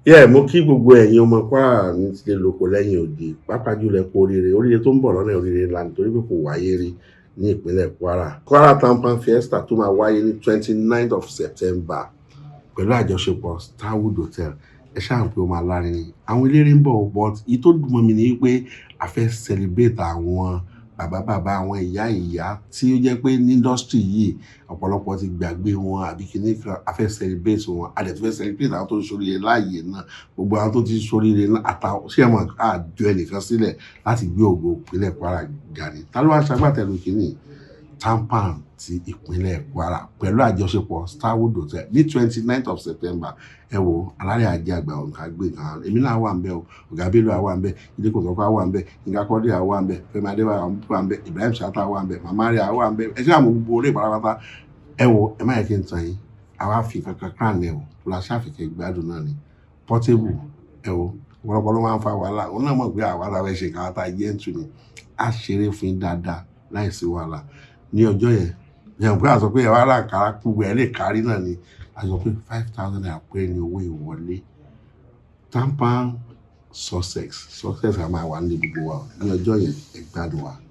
Yẹ mo kí gbogbo ẹ̀yin ọmọ Kwara ní tilé lóko lẹ́yìn odi, pàápàá jùlọ, ẹ kú oríire. Oríire tó ń bọ̀ lọ́nà, oríire ńlá, nítorí pé kò wáyé rí ní ìpínlẹ̀ Kwara. Kwara Tampan Fiesta tó máa wáyé ní 29th of September pẹ̀lú àjọṣepọ̀ Starwood Hotel, ẹ ṣáà ń pé ó máa lárinrin. Àwọn eléré ń bọ̀, but èyí tó dùn mọ́ mi ni wípé a fẹ́ celebrate àwọn bàbá bàbá, àwọn ìyá ìyá tí ó jẹ́ pé ní industry yìí ọ̀pọ̀lọpọ̀ ti gbàgbé wọn àbí kìíní kan. A fẹ́ celebrate wọn, a dẹ̀ tún fẹ́ celebrate àwọn tó ń ṣoríire láàyè náà, gbogbo àwọn tó ti ṣoríire náà àtàwọn ṣé ẹ mọ̀, àjọ ẹnìkan sílẹ̀ láti gbé ògo ìpínlẹ̀ Kwara ga ni. Ta ló wá ṣagbátẹrù kìíní? Tampan ti ìpínlẹ̀ Kwara pẹ̀lú àjọṣepọ̀ Starwood Hotel ní 29th of September. Ẹ wo alárẹ̀ ajé àgbà òǹkà gbé nǹkan. Èmi náà wà ń bẹ̀ o. Ọ̀gá Bello wà ń bẹ̀, Ilé Kòsọ́kọ́ wà ń bẹ̀, Nǹkan Kọ́dé wà ń bẹ̀, Fẹ́mi Adébáyọ̀ wà ń bẹ̀, Ibrahim Chatta wà ń bẹ̀, Màmá Rẹ̀ wà ń bẹ̀. Ẹ ṣe àwọn gbogbo orí ìparapata. Ẹ wo, ẹ má yẹ kí n tàn yín, àwa fi kankan crown ẹ o tó la ṣàfikẹ́ gbádùn náà ni Portable. Ẹ wo, ọ̀pọ̀lọpọ̀ ló máa ń fa wàhálà. Òun náà mọ̀ pé àwa la fẹ́ ṣe nǹkan tá a jẹ́ ń tù ní á ṣeré fún yín dáadáa láìsí wàhálà ní ọjọ́ yẹn. Yẹn pé a sọ pé ẹ wá rà kára, gbogbo ẹ lè kárí náà ni. A sọ pé ₦5,000 péré ní owó ìwọlé. Tampan success, success a máa wà ní gbogbo wa ní ọjọ́ yẹn. Ẹ gbádùn wa.